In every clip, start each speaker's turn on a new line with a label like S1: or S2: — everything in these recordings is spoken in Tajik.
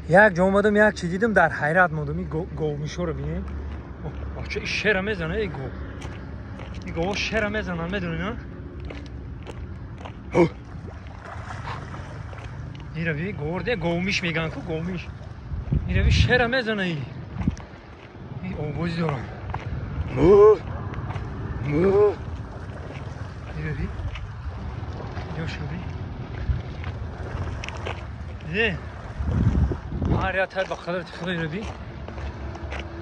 S1: Як ҷо омадам, як чи дидам, дар ҳайрат мондам. Ин говмишоро бинем. Бача, ин шера мезана, ин гов. Ин говҳо шера мезананд, медонӣ, на? Ира би, говор де, говмиш меган ку, говмиш. Ира би, шера мезана ин. Ин овози дорам. Му! Му! Ира би. Ёша би. Диде? Ҳар як тар ба қадрати худо ира би.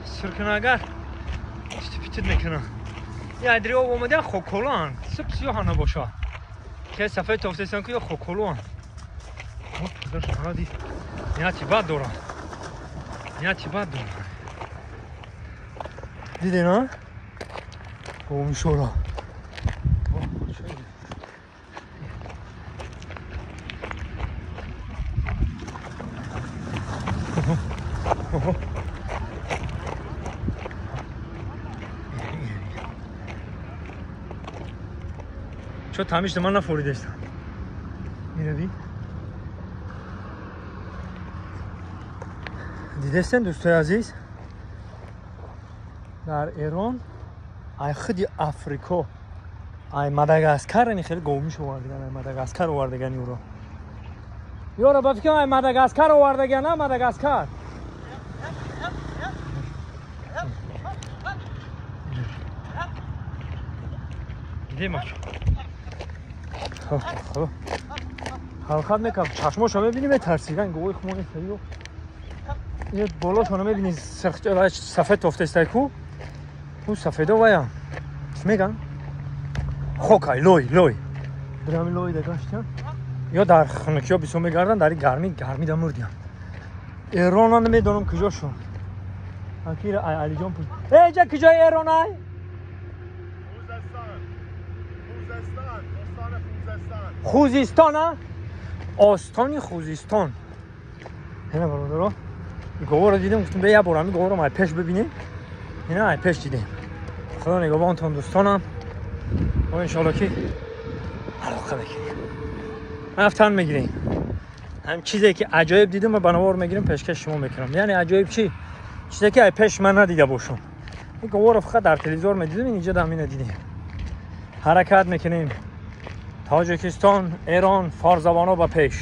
S1: Сир кана агар питит мекунам. Я дри об омада хоколан. Сип сиёҳ набоша. Ке сафед тофтесан ку ё хоколуан. Оп, ди. Нияти бад дорам. Нияти бад дорам. Диде на? Говмишора. Чо тамишда ман нафоридестам. Ира би. Дидестен, дӯстои азиз, дар Эрон ай худи Африко, ай Мадагаскар ини хеле говмиш овардаган, ай Мадагаскар овардаган юро. Ёра ба фикрам ай Мадагаскар овардаган, на Мадагаскар. Дидем бачо. Хоб. Ҳаракат мекард, чашмошо мебинӣ, метарсӣ, ранг говои хумо нест, ё. Ин болошоно мебинӣ, сафед тофтестай ку? Ку сафедо вая. Чӣ меган? Хокай, лой, лой. Бирами лой да гаштям. Ё дар хунукиё бисёр мегарданд, дар гармӣ, гармӣ да мурдиям. Эрона намедонам куҷо шуд. Акира ай Алиҷон пул. Эй, ҷа куҷои Эрон ай? Хузистон, а? Остони Хузистон. Ина бародаро, говро дидем, гуфтем бе як бор ҳамин говро ай пеш бибинем. Ина ай пеш дидем. Худо нигаҳбонтон, дӯстонам. Мо иншоалло ки алоқа мекунем. Рафтан мегирем. Ҳам чизе ки аҷоиб дидам ва ба навор мегирем, пешкаш шумо мекунам. Яъне аҷоиб чӣ? Чизе ки ай пеш ман надида бошам. Ин говро фақат дар телевизор медидам, инҷа дам ина дидем. Ҳаракат мекунем. Тоҷикистон, Эрон, форзабоно ба пеш.